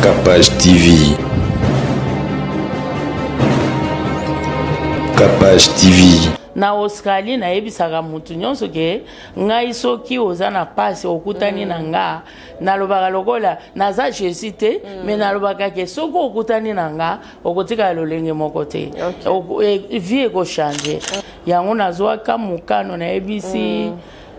Capage TV. Capage TV. Na Australie nayebisaka mutu nyonso ke ngai soki oza na pasi okutani na nga nalobaka lokola naza Jesus te mais nalobaka ke soki okutani na nga okotikala lolenge moko te okay. E, vie ekochange yango nazwaka mokano nayebisi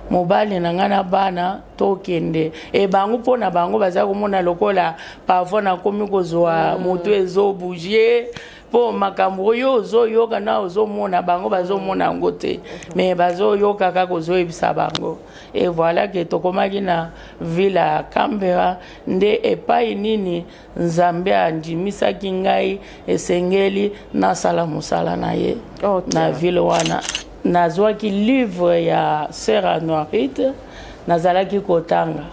mobali na ngai na bana tokende e bango mpo na bango baza komona lokola parfois nakomi kozwa moto ezobouge mpo makambo oyo ozoyoka na ozomona bango bazomona yango te me bazoyoka kaka ozoyebisa bango e voilà ke tokomaki na ville ya Canberra nde epai nini Nzambe andimisaki ngai esengeli nasala mosala na ye okay. Na ville wana nazwaki livre ya sœur Anuarite nazalaki kotanga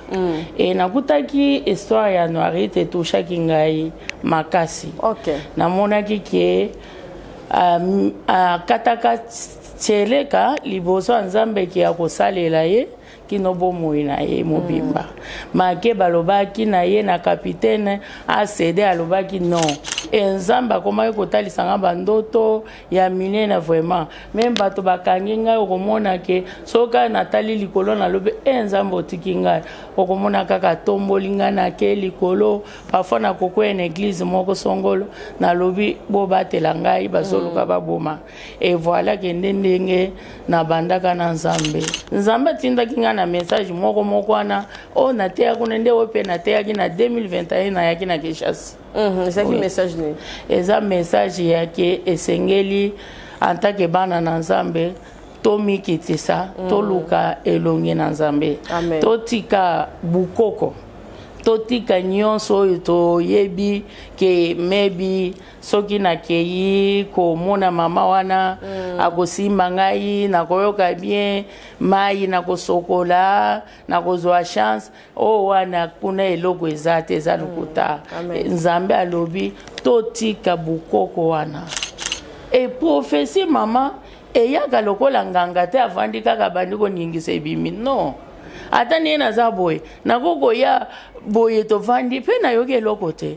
e nakutaki histoire ya Anuarite etouchaki ngai makasi okay. Namonaki ke akataka tseleka liboso ya Nzambe ke akosalela ye kino bomoi na ye mobimba. Make balobaki na ye na capitaine acede alobaki non. E Nzambe akomaki kotalisa nga bandoto ya minene vraiment. Meme bato bakangi ngai okomona ke soki natali likolo nalobi e Nzambe otiki ngai, okomona kaka atomboli ngai nake likolo. Parfois nakokwea na eglise moko songolo nalobi bobatela ngai bazoluka baboma. Et voilà ke nde ndenge nabandaka na Nzambe. Nzambe atindaki ngai na message moko moko wana oyo nateya kuna nde oyo mpe nateyaki na 2021 nayaki na Kinshasa. Ezalaki Oui. message nini? Eza message ya ke esengeli en tant que bana na Nzambe tomikitisa, toluka elongi na Nzambe. Amen. Totika bukoko, totika nyonso oyo toyebi ke maybe soki nakei komona mama wana akosimba ngai nakoyoka bien mai nakosokola nakozwa chance oyo wana kuna eloko eza te eza lokuta. Amen. Nzambe alobi totika bukoko wana. E prophétie mama eyaka lokola nganga te avandi kaka abandi koningisa ebimi non. Ata ndenge naza boye nakokoya boye tovandi mpe nayoki eloko te.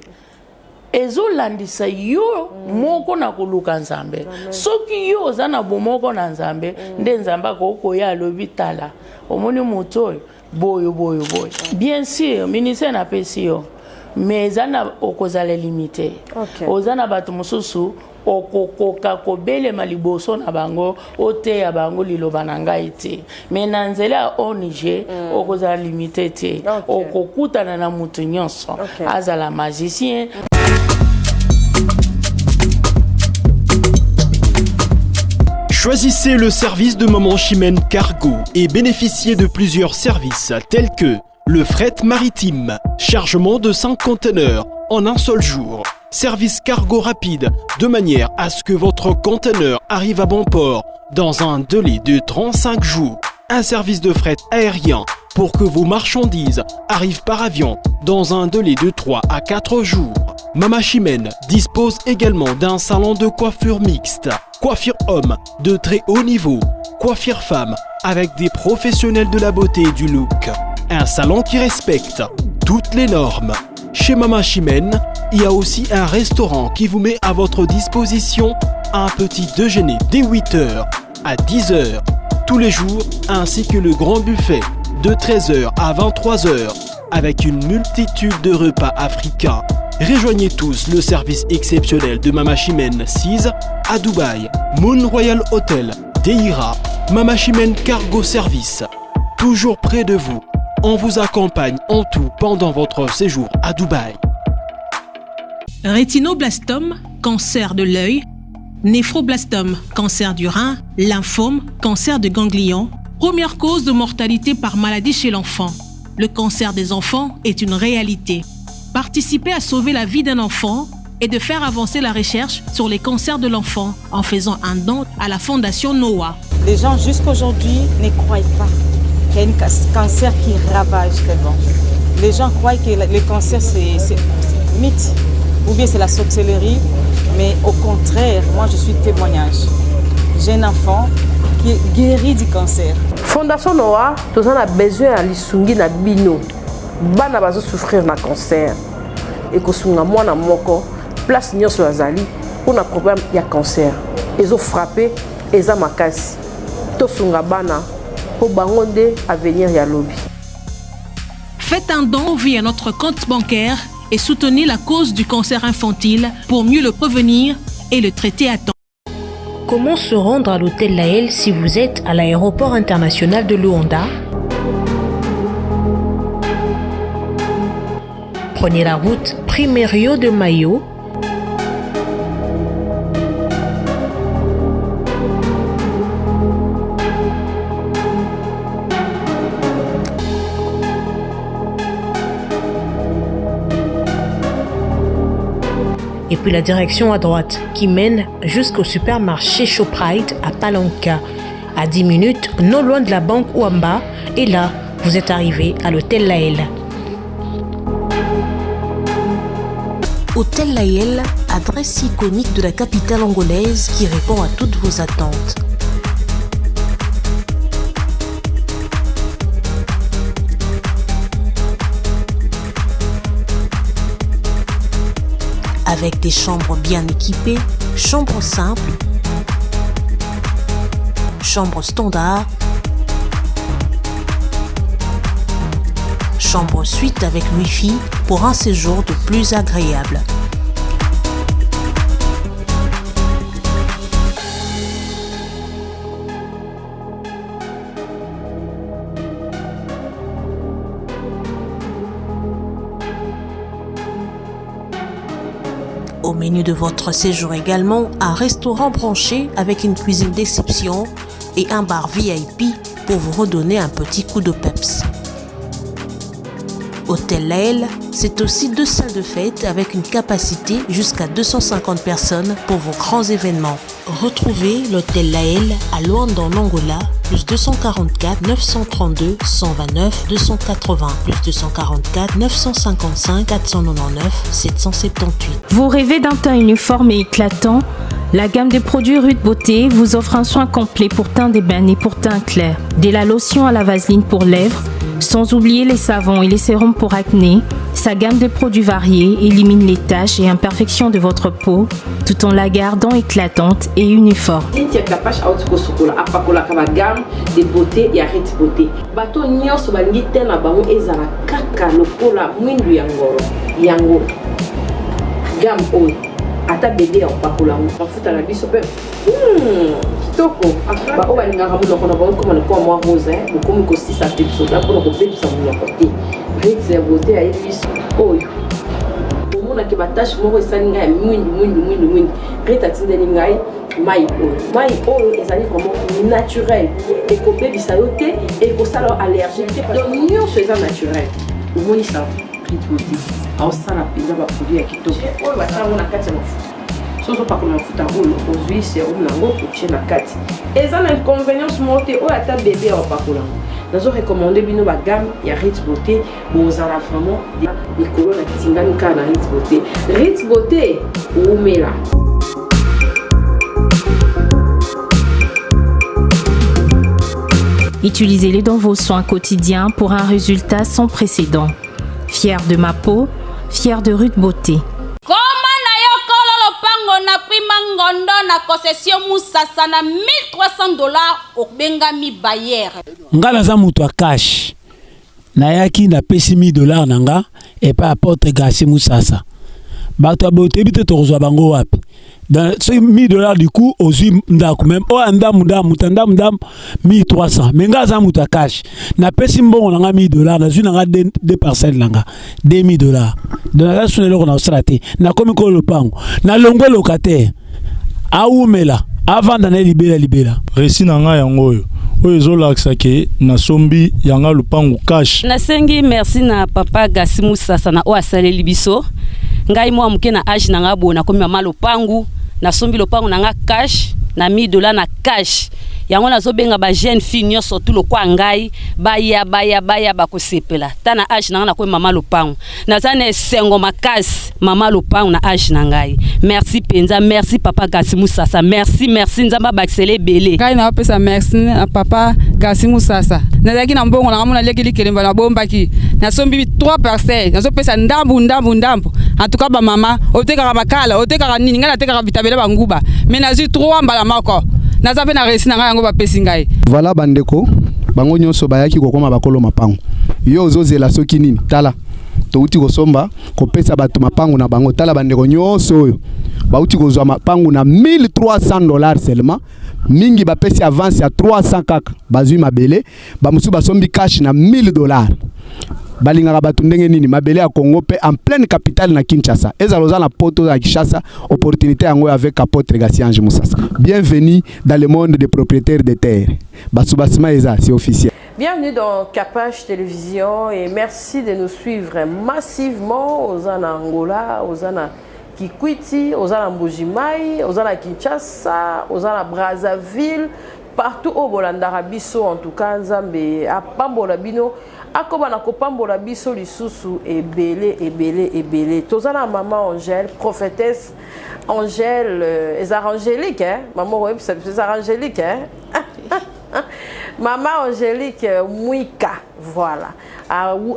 Ezolandisa yo moko na koluka Nzambe. Soki yo oza na bomoko na Nzambe, nde Nzambe akoki koya alobi tala omoni moto oyo boyo boyo boyo. Bien sûr ministère napesi yo mais eza na okozala limité. Oza na bato mosusu okokoka kobelema liboso na bango oteya bango liloba na ngai te mais na nzela ya ONG okozala limité te. Okokutana na mutu nyonso. Azala magicien. Choisissez le service de Maman Chimène Cargo et bénéficiez de plusieurs services tels que le fret maritime, chargement de 5 conteneurs en un seul jour, service cargo rapide de manière à ce que votre conteneur arrive à bon port dans un délai de 35 jours, un service de fret aérien pour que vos marchandises arrivent par avion dans un délai de 3 à 4 jours. Mama Chimène dispose également d'un salon de coiffure mixte, coiffure homme de très haut niveau, coiffure femme avec des professionnels de la beauté et du look. Un salon qui respecte toutes les normes. Chez Mama Chimène, il y a aussi un restaurant qui vous met à votre disposition un petit déjeuner dès 8 heures à 10 heures tous les jours, ainsi que le grand buffet de 13 heures à 23 heures avec une multitude de repas africains. Rejoignez tous le service exceptionnel de Mama Chimène 6 à Dubaï, Moon Royal Hotel, Deira, Mama Chimène Cargo Service. Toujours près de vous, on vous accompagne en tout pendant votre séjour à Dubaï. Rétinoblastome, cancer de l'œil, néphroblastome, cancer du rein, lymphome, cancer de ganglion, première cause de mortalité par maladie chez l'enfant. Le cancer des enfants est une réalité. Participer à sauver la vie d'un enfant et de faire avancer la recherche sur les cancers de l'enfant en faisant un don à la Fondation Noah. Les gens jusqu'aujourd'hui ne croient pas qu'il y a un cancer qui ravage tellement. Les gens croient que le cancer c'est mythe ou bien c'est la sorcellerie, mais au contraire, moi je suis témoignage. J'ai un enfant qui est guéri du cancer. Fondation Noah, toza na besoin ya lisungi na bino. Bana bazo souffrir na cancer. Ekosunga mwana moko place nyonso azali mpona problème ya cancer ezo frappe eza makasi. Tosunga bana mpo bango nde avenir ya lobi. Faites un don via notre compte bancaire et soutenez la cause du cancer infantile pour mieux le prévenir et le traiter à temps. Comment se rendre à l'hôtel Laël si vous êtes à l'aéroport international de Luanda? Prenez la route Primeiro de Mayo et puis la direction à droite qui mène jusqu'au supermarché Shoprite à Palanca. À 10 minutes, non loin de la banque Ouamba, et là, vous êtes arrivé à l'hôtel Laël. Hôtel Laël, adresse iconique de la capitale angolaise qui répond à toutes vos attentes. Avec des chambres bien équipées, chambres simples, chambres standard, chambre suite avec Wi-Fi pour un séjour de plus agréable. Au menu de votre séjour également, un restaurant branché avec une cuisine d'exception et un bar VIP pour vous redonner un petit coup de peps. Hôtel Laël, c'est aussi deux salles de fête avec une capacité jusqu'à 250 personnes pour vos grands événements. Retrouvez l'hôtel Laël à Luanda en Angola, plus 244 932 129 280, plus 244 955 499 778. Vous rêvez d'un teint uniforme et éclatant? La gamme de produits Ruth Beauté vous offre un soin complet pour teint d'ébène et pour teint clair. Dès la lotion à la vaseline pour lèvres, sans oublier les savons et les sérums pour acné, sa gamme de produits variés élimine les taches et imperfections de votre peau tout en la gardant éclatante et uniforme. Cynthia Kapash auti kosukola apakolaka ba gamme de beauté ya Rit Beauté. Bato nyonso balingi te na bango ezala kaka lokola mwindu ya ngolo. Yango gamme oyo ata bebe ya kopakola yango mafuta na biso mpe kitoko. Baoyo balingaka monoko na bango ekoma lokola mwa rose, eh, bokomi kosisa pepsoda mpona kobebisa monoko te. Rit ya beauté ayebi biso oyo omonaki batache moko esali ngai ya mwindu mwindu mwindu mwindu. Rit atindeli ngai mai oyo. Mai oyo ezali vraiment naturel, ekobebisa yo te, ekosala yo allergie te, donc nyonso eza naturel. Omoni sa Rit Beauté aosala mpenza baproduit ya kitoko oyo basala yango na kati ya mafuta. So ozopakola mafuta oyo, ozwi serum nango otie na kati, eza na inconvénience moko te. Oyo ata bebe ya opakola yango. Nazo recommander bino bagamme ya Rit Beauté, bozala vraiment likolo. Na tingami kaka na Rit Beauté. Rit Beauté umela. Utilisez-les dans vos soins quotidiens pour un résultat sans précédent. Fier de ma peau, fier de Ruth Beauté. Koma na yo kolo lopango na prima ngondo na concession Musasa na 1300 $ obengami bailleur. Nga naza moto ya cash. Nayaki, napesi 1000 $ na nga epai apôtre Gasi Musasa. Bato ya boye toyebi te tokozwa bango wapi. Soki 1000 $ du coup ozwi ndako même oyo ya ndambu ndambu, moto ya ndambu ndambu 1300, mais nga aza moto ya cash, napesi mbongo na nga 1000 $, nazwi na nga deux parcelles na nga 2000 $. Donc naza suna eloko na kosala te, nakomi kolo lopango, nalongwe locataire. Awumela, avanda na ye libela libela. Reçu na ngai yango oyo, oyo ezolakisa ke nasombi yanga lupangu cash. Nasengi merci na papa Gasi Musasa na oyo asaleli biso. Ngai mwa moke na age na ngai boye, nakomi mama lopangu, nasombi lopangu na nga cash na 1000 $ na cash. Yango nazobenga ba jeune fille nyonso tu lokwa ngai, baya baya baya, bakosepela. Ta na age na ngai nakomi mama lopango, naza na esengo makasi, mama lopango na age na ngai. Merci mpenza, merci papa Gasi Musasa, merci merci, Nzambe abakisela ebele. Ngai naopesa merci na papa Gasi Musasa. Nazalaki na mbongo na ngai, naliaki likelemba, nabombaki, nasombi 3 parcelles, nazopesa ndambu ndambu ndambu. En tout cas bamama, otekaka bakala, otekaka nini, ngai natekaka bitabela banguba, mais nazwi 3 mbala moko, naza mpe na reçu na ngai, yango bapesi ngai. Voilà, bandeko, bango nyonso bayaki kokoma bakolo mapango. Yo ozozela soki nini? Tala, touti kosomba, kopesa bato mapango na bango. Tala, bandeko nyonso oyo bauti kozwa mapango na 1300 $ seulement. Mingi bapesi avance ya 300 kaka, bazwi mabele. Bamosusu basombi cash na 1000 $. Balingaka bato ndenge nini? Mabele ya Congo mpe en pleine capitale na Kinshasa. Ezala oza na Poto, oza na Kinshasa, opportunité yango avec apôtre Gasiange Musasa. Bienvenue dans le monde des propriétaires de terre. Basubasima eza, c'est officiel. Bienvenue dans Capage Télévision et merci de nous suivre massivement. Oza na Angola, oza na Kikwiti, oza na Mbujimayi, oza na Kinshasa, oza na Brazzaville, partout oyo bolandaka biso. En tout cas, Nzambe apambola bino, akoba na kopambola biso lisusu ebele ebele ebele. Toza na mama Angèle, prophétesse Angèle, eza Angélique, hein? Mama oyebisa biso, eza Angélique, hein? Mama Angélique Mwika, voilà.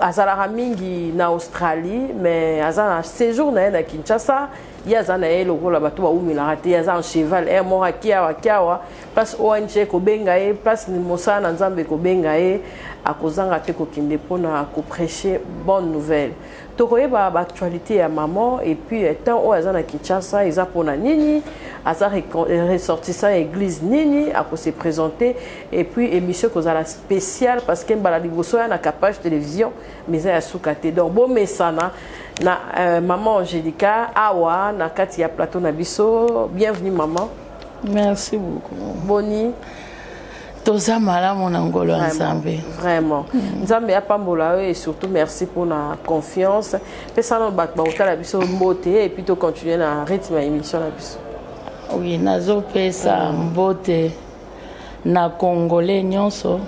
Azalaka mingi na Australie, mais aza na séjour na ye na Kinshasa. Ye aza na ye lokola bato bawumelaka te, aza en cheval air moko, akiawa akiawa, place ONG ekobenga ye, place mosala na Nzambe ekobenga ye, akozanga te kokende mpona koprêcher bonne nouvelle. Tokoyeba baactualité ya maman et puis temps oyo aza na Kinshasa eza mpona nini, aza ressortissant ya église nini, akose présenter. Et puis émission ekozala spéciale parce que mbala liboso ya na Capage Télévision, mais eza ya suka te. Donc bomesana na maman Angélika awa na kati ya plateau na biso. Bienvenue, maman. Merci beaucoup. Boni? Toza malamu na ngolo ya Nzambe. Vraiment, Nzambe apambola yo et surtout merci mpona confiance. Pesana bato bakotala biso mbote et puis tocontinue na rythme ya émission na biso. Oui, nazopesa mbote na Congolais nyonso,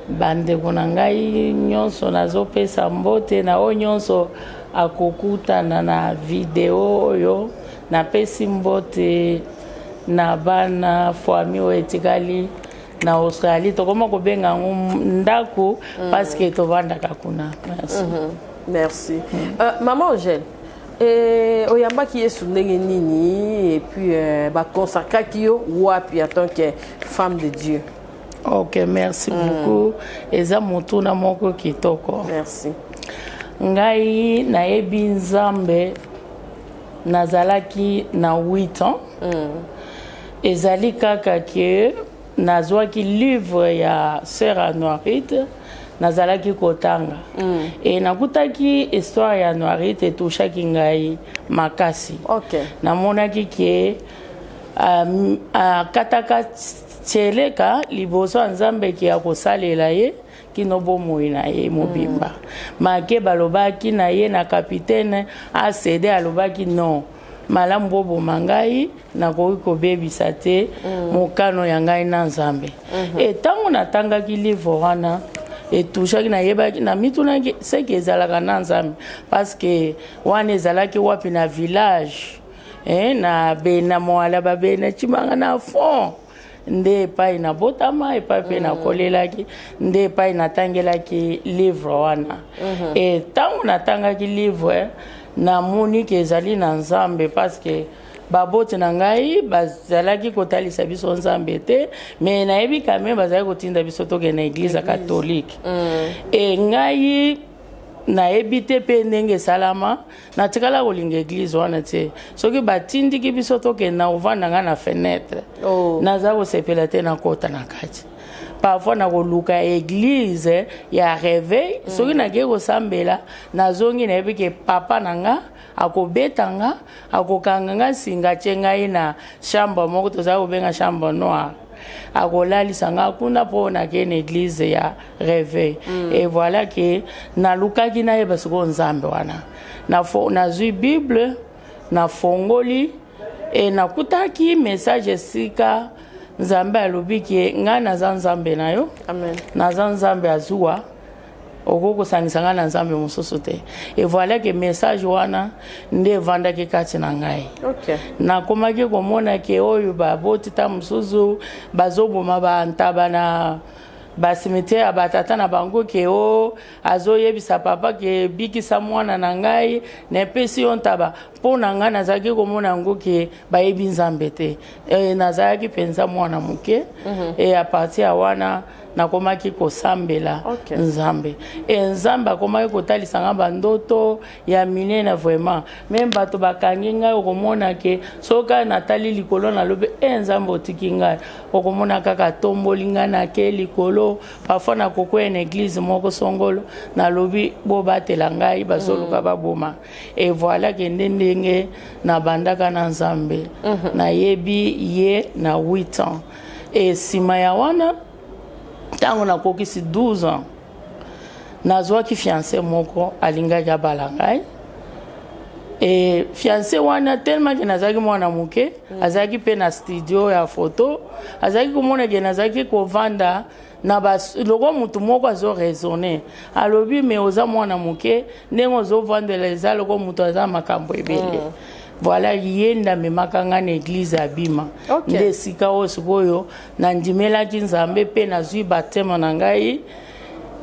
bandeko na ngai nyonso. Nazopesa mbote na oyo nyonso akokutana na video oyo. Napesi mbote na bana famille oyo etikali na Australie, tokoma kobenga yango ndako parce que tovandaka kuna. Merci. Merci. Maman Angèle, oyambaki Yesu ndenge nini et puis baconsacraki yo wapi en tant que femme de Dieu? Ok, merci beaucoup. Eza motuna moko kitoko. Merci. Ngai nayebi Nzambe, nazalaki na 8 ans. Ezali kaka ke nazwaki livre ya sœur Anuarite, nazalaki kotanga e nakutaki histoire ya Anuarite, etouchaki ngai makasi. Namonaki ke akataka tieleka liboso ya Nzambe ke ya kosalela ye kino bomoi na ye mobimba. Make balobaki na ye na capitaine acede, alobaki non, malamu boboma ngai, nakoki kobebisa te mokano ya ngai na Nzambe. E ntango natangaki livre wana, etouchaki, nayebaki, namitunaki seke ezalaka na Nzambe, parce que wana ezalaki wapi? Na village, na Bena Mwala, babena Cimanga na fond, nde epai nabotama, epai mpe nakolelaki, nde epai natangelaki livre wana. E ntango natangaki livre, namoni ke ezali na Nzambe, parce que baboti na ngai bazalaki kotalisa biso Nzambe te, mais nayebi quand même bazalaki kotinda biso tokende na église ya catholique. E ngai nayebi te mpe ndenge esalama, natikala kolinga église wana te. Soki batindiki biso tokende, na kovanda ngai na fenêtre. Naza kosepela te nakota na kati. Parfois nakoluka église ya réveil, soki nakei kosambela, nazongi, nayebi ke papa na nga akobeta nga, akokanga nga nsinga, atie ngai na chambre moko tozala kobenga chambre noire, akolalisa nga kuna mpo nakei na église ya réveil. Et voilà ke nalukaki nayeba sikoyo Nzambe wana. Nazwi Bible, nafongoli e nakutaki message esika Nzambe alobi ke ngai naza Nzambe na yo. Amen. Naza Nzambe ya zuwa. Okoki kosangisa ngai na Nzambe mosusu te. Et voilà que message wana nde evandaki kati na ngai. Nakomaki komona ke oyo baboti ta mosusu bazoboma bantaba na bacimetière ya batata na bango, ke o azoyebisa papa ke bikisa mwana na ngai, napesi yo ntaba. Mpo na ngai nazalaki komona yango ke bayebi Nzambe te. Nazalaki mpenza mwana moke. E à partir ya wana nakomaki kosambela Nzambe e Nzambe akomaki kotalisa nga bandoto ya minene vraiment. Même bato bakangi ngai, okomona ke soki kaka natali likolo, nalobi: "E Nzambe, otiki ngai?" Okomona kaka atomboli ngai, nake likolo. Parfois nakokwea na église moko songolo, nalobi: "Bobatela ngai, bazoluka baboma." Et voilà ke nde ndenge nabandaka na Nzambe. Nayebi ye na 8 ans. E nsima ya wana, ntango nakokisi 12 ans, nazwaki fiancé moko alingaki abala ngai. E fiancé wana, tellement ke nazalaki mwana moke, azalaki mpe na studio ya photo, azalaki komona ke nazalaki kovanda na loko motu moko azoraisonner, alobi: "Me oza mwana moke, ndenge ozovandela eza loko moto aza makambo ebele." Voilà, ye nde amemaka ngai na église ya Bima. Nde esika oyo sikoyo nandimelaki Nzambe mpe nazwi baptême na ngai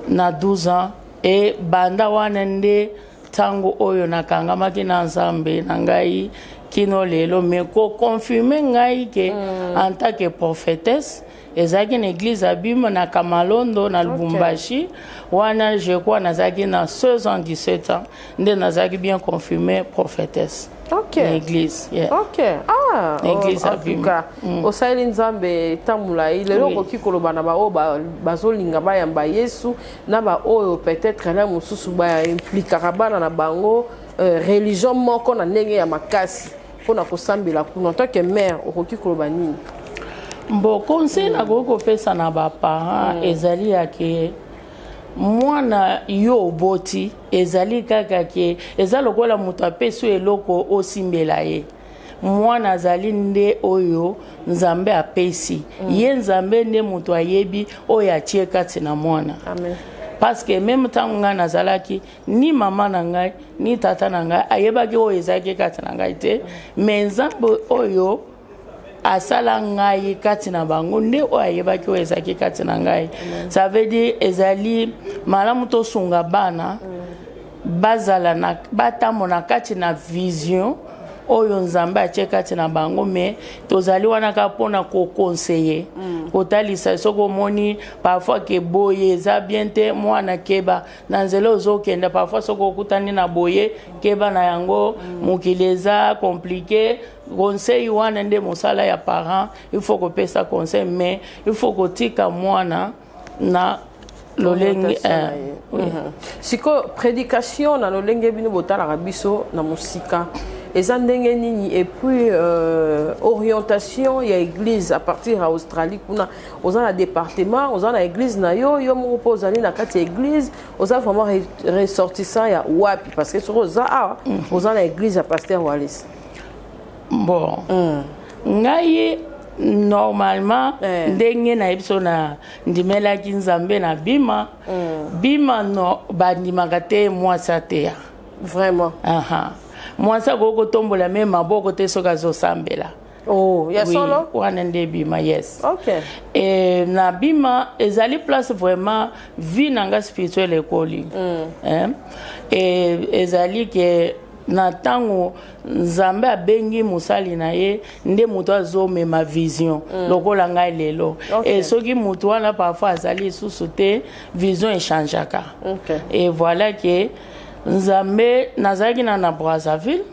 na 12 ans. E banda wana nde ntango oyo nakangamaki na Nzambe na ngai kino lelo. Me koconfirmer ngai ke en tant que prophétesse ezalaki na église ya Bima na Kamalondo na Lubumbashi. Wana je crois nazalaki na 16 ans, 17 ans, nde nazalaki bien confirmé prophétesse na église, yeah. Ok, ah, Na église oh, en ya tout Bima. cas, osaleli Nzambe ntango molai. Lelo okoki koloba na baoyo bazolinga bayamba Yesu, na baoyo peut-être na mosusu baimpliquaka bana na bango religion moko na ndenge ya makasi mpona kosambela kuna, en tant que mère okoki koloba nini? Bon, conseil nakoki kopesa na baparent ezali ya ke mwana yo oboti ezali kaka ke eza lokola moto apesi yo eloko osimbela ye. Mwana azali nde oyo Nzambe apesi ye. Nzambe nde moto ayebi oyo atie kati na mwana. Amen. Parce que même ntango ngai nazalaki, ni mama na ngai ni tata na ngai ayebaki oyo ezalaki kati na ngai te. Mais Nzambe oyo asala ngai kati na bango nde oyo ayebaki oyo ezalaki kati na ngai. Ça veut dire ezali malamu tosunga bana bazala na batambola kati na vision oyo Nzambe atie kati na bango. Me tozali wana kaka mpona koconseiller, kotalisa soki omoni parfois ke boye eza bien te, mwana keba na nzela ozokenda, parfois soki okutani na boye, keba na yango, mokili eza compliqué. Conseil wana nde mosala ya parent. Il faut kopesa conseil, mais il faut kotika mwana na lolenge Orientation na ye. Oui. Sikoyo prédication na lolenge bino botalaka biso na mosika eza ndenge nini? Et puis orientation ya église à partir ya Australie kuna, oza na département, oza na église na yo, yo moko mpo ozali na kati ya église, oza vraiment ressortissant ya wapi? Parce que soki oza awa, oza na église ya pasteur Wallis. Bon, ngai normalement, ndenge nayebi so na ndimelaki Nzambe na Bima. Bima no bandimaka te mwasi ateya. Vraiment? Aha. Mwasi akoki kotombola me maboko te soki azosambela. Oh, ya Oui, solo? Wana nde Bima, yes. E, na Bima ezali place vraiment vie na nga spirituelle ekoli. Eh? E, ezali ke na ntango Nzambe abengi mosali na ye nde moto azomema vision lokola ngai lelo. E soki moto wana parfois azali lisusu te, vision echangeaka. Et voilà ke Nzambe, nazalaki na Brazzaville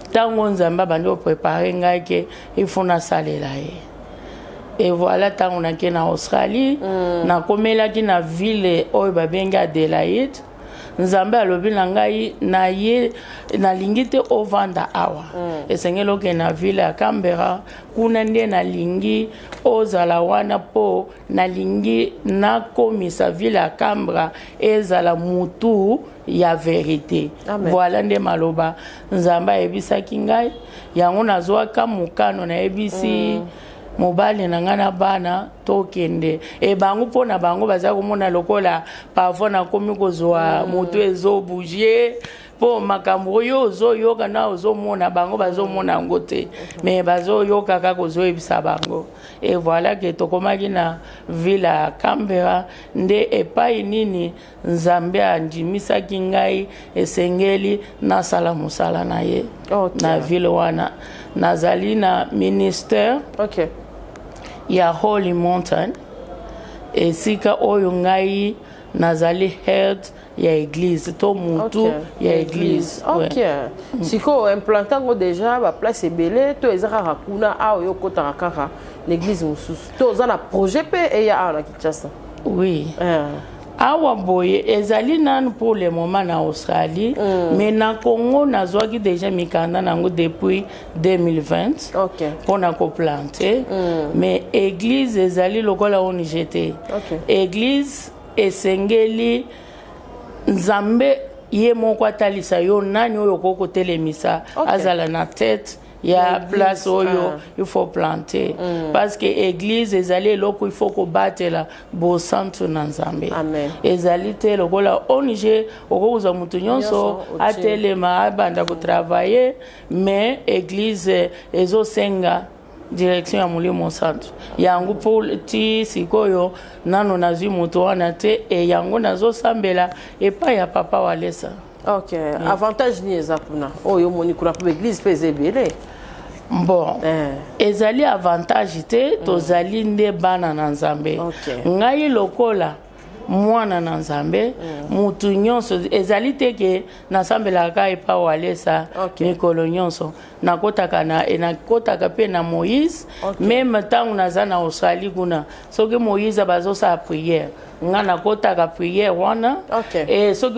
ntango Nzambe abandi kopréparer ngai ke il faut nasalela ye. Et voilà, ntango nake na Australie, nakomelaki na ville oyo babengi Adelaide. Nzambe alobi na ngai na ye: "Nalingi te ovanda awa, esengeli okende na ville ya Canberra. Kuna nde nalingi ozala wana, mpo nalingi nakomisa ville ya Canberra ezala mutu ya vérité." Amen. Voilà nde maloba Nzambe ayebisaki ngai yango. Nazwaka mokano, nayebisi. Mobali na ngai na bana tokende e bango mpo na bango baza komona lokola parfois nakomi kozwa moto ezobouge mpo makambo oyo ozoyoka na ozomona, bango bazomona yango te, mais bazoyoka kaka ozoyebisa bango. Et voilà que tokomaki na ville ya Canberra, nde epai nini Nzambe andimisaki ngai esengeli nasala mosala na ye. Na ville wana nazali na ministère ya Holy Mountain, esika oyo ngai nazali head ya église to mutu ya église. Ok, sikoyo implante yango déjà baplace ebele to eza kaka kuna awa oyo okotaka kaka na église mosusu, to oza na projet mpe eya awa na Kinshasa? Oui, awa boye ezali nanu pour le moment na Australie, mais na Congo nazwaki déjà mikanda nango depuis 2020 mpona koplante. Mais église ezali lokola ONG te. Église esengeli Nzambe ye moko atalisa yo nani oyo okoki kotelemisa azala na tête ya place oyo il faut planter, parce que église ezali eloko il faut kobatela bosantu na Nzambe. Ezali te lokola ONG, okoki kozwa motu nyonso atelema abanda kotravailler, mais église ezosenga direction ya Molimo Santu. Yango mpo ti sikoyo nano nazwi moto wana te, e yango nazosambela epai ya papa Walesa. Ok, avantage nini eza kuna oyo omoni kuna, mpo baeglise mpe eza ebele? Bon, ezali avantage te, tozali nde bana na Nzambe. Ngai lokola mwana na Nzambe, mutu nyonso ezali te ke nasambelaka kaka epa Walesa. Mikolo nyonso nakotaka na nakotaka mpe na Moïse. Même ntango naza na Australie kuna, soki Moïse bazosala prière, nga nakotaka prière wana. E soki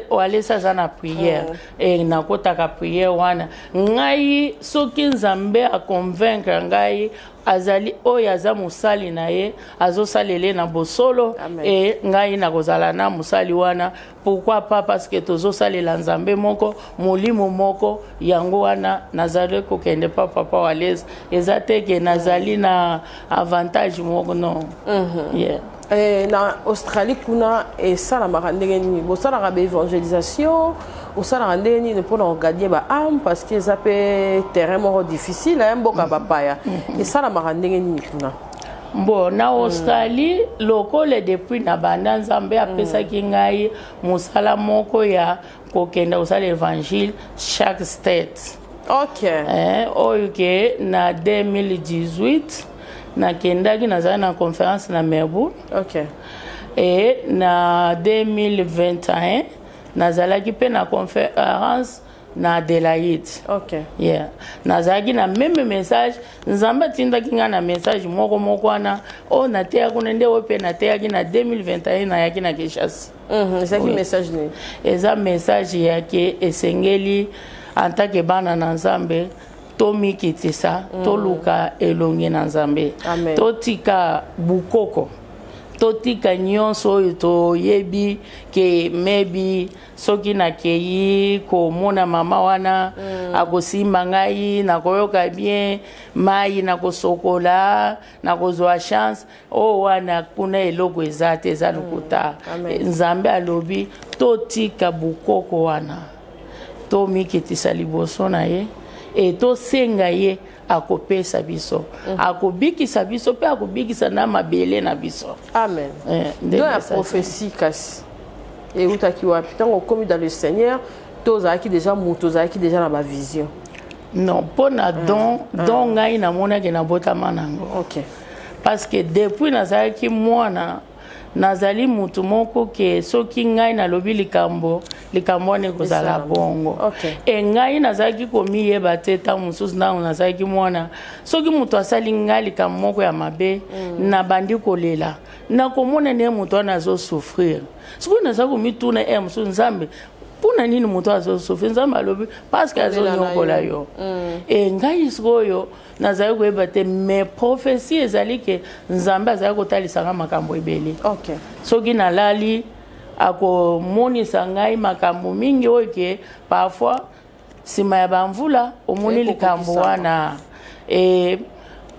Walesa aza na prière, e nakotaka prière wana. Ngai soki Nzambe aconvaincre ngai azali oyo aza mosali na ye, azosalela ye na bosolo, e ngai nakozala na mosali wana. Pourquoi pas? Parce que tozosalela Nzambe moko, molimo moko. Yango wana nazali kokende pa papa Walesa. Eza te ke nazali na avantage moko, non. Yeah. Na Australie kuna esalamaka ndenge nini? Bosalaka baévangélisation, osalaka ndenge nini mpona kogagner baâme? Parce que eza mpe terrain moko difficile, mboka bapaya. Esalamaka ndenge nini kuna? Bon, na Australie, lokola depuis na banda Nzambe apesaki ngai mosala moko ya kokenda kosala évangile chaque state. Oyo ke na 2018 nakendaki, nazali na conférence na Melbourne. E na 2021 nazalaki mpe na conférence na Adélaïde. Yeah. Nazalaki na même message. Nzambe atindaki ngai na message moko moko wana oyo nateya kuna, nde oyo mpe nateyaki na 2021 nayaki na Kinshasa. Ezalaki message nini? Eza message ya ke esengeli en tant que bana na Nzambe tomikitisa, toluka elongi na Nzambe, totika bukoko, totika nyonso oyo toyebi ke maybe soki nakei komona mama wana, akosimba ngai, nakoyoka bien, mai nakosokola, nakozwa chance oyo wana. Kuna eloko eza te, eza lokuta. Nzambe alobi totika bukoko wana, tomikitisa liboso na ye e tosenga ye, akopesa biso, akobikisa biso mpe akobikisa na mabele na biso. Amen. Nde Don ya message. prophétie kasi eutaki wapi? Ntango okomi dans le Seigneur to ozalaki déjà moto, ozalaki déjà na bavision? Non, mpo na don, don ngai namonaki nabotama nango. Parce que depuis nazalaki mwana, nazali mutu moko ke soki ngai nalobi likambo, likambo wana ekozala Esalama. bongo. E ngai nazalaki komiyeba te. Ntango mosusu, ntango nazalaki mwana, soki moto asali ngai likambo moko ya mabe, nabandi kolela, nakomona ndenge moto wana azosouffrir. Sikoyo naza komituna e mosusu: Nzambe, mpona nini moto azosouffrir? Nzambe alobi parce que azonyokola yo. E ngai sikoyo nazali koyeba te, mais prophétie ezali ke Nzambe azali kotalisanga makambo ebele. Soki nalali, akomonisa ngai makambo mingi oyo ke parfois nsima ya bamvula omoni likambo Ekokokisama. wana. E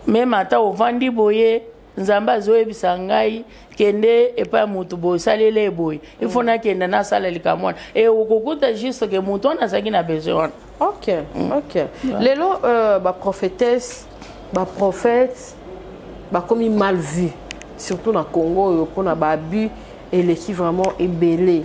Meme ata ovandi boye, Nzambe azoyebisa ngai kende epai ya motu boye, osalela ye boye, il faut nakenda nasala likambo wana, e okokuta juste ke motu wana azalaki na besoin wana. Ok. Lelo baprophétesse, baprophète bakomi mal vu, surtout na Congo oyo, mpona baabus eleki vraiment ebele.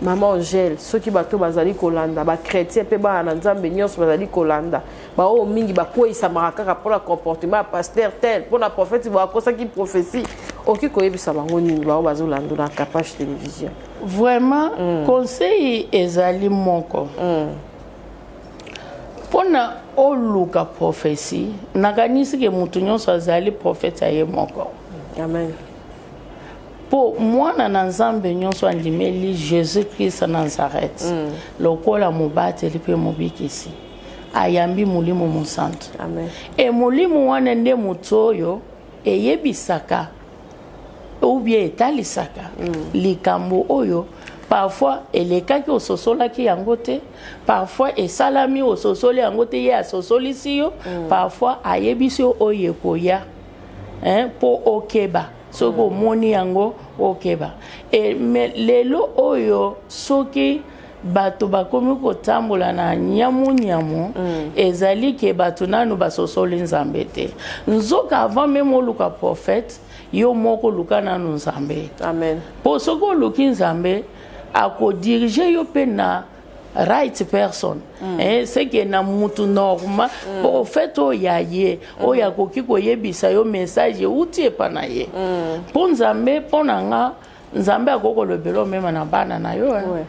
Mama Angèle, soki bato bazali kolanda, bachrétien mpe bana na Nzambe nyonso bazali kolanda, baoyo mingi bakweyisamaka kaka mpona comportement ya pasteur tel, mpona prophète bo akosaki prophétie, okoki koyebisa bango nini, bao bazolanda na Capage Télévision? Vraiment, conseil ezali moko mpona oluka prophétie. Nakanisi ke motu nyonso azali prophète ya ye moko. Amen. Mpo mwana na Nzambe nyonso andimeli Jésus Christ Nazareth lokola mobateli mpe mobikisi, ayambi Molimo Mosantu. Amen. E Molimo wana nde motu oyo eyebisaka ou bien etalisaka likambo oyo parfois elekaki, ososolaki yango te, parfois esalami, ososoli yango te, ye asosolisi yo, parfois ayebisi yo oyo ekoya, hein, mpo okeba. Soki omoni yango, okeba. E me lelo oyo, soki bato bakomi kotambola na nyamunyamu, ezali ke bato nanu basosoli Nzambe te. Nzoka avant meme oluka prophète, yo moko oluka nanu Nzambe. Amen. Mpo soki oluki Nzambe, akodirige yo mpe na right person, c'est que na mutu normal, prophète oyo ya ye, oyo akoki koyebisa yo message euti epa na ye. Mpo Nzambe, mpo na nga, Nzambe akoki kolobela omema na bana na yo, eh.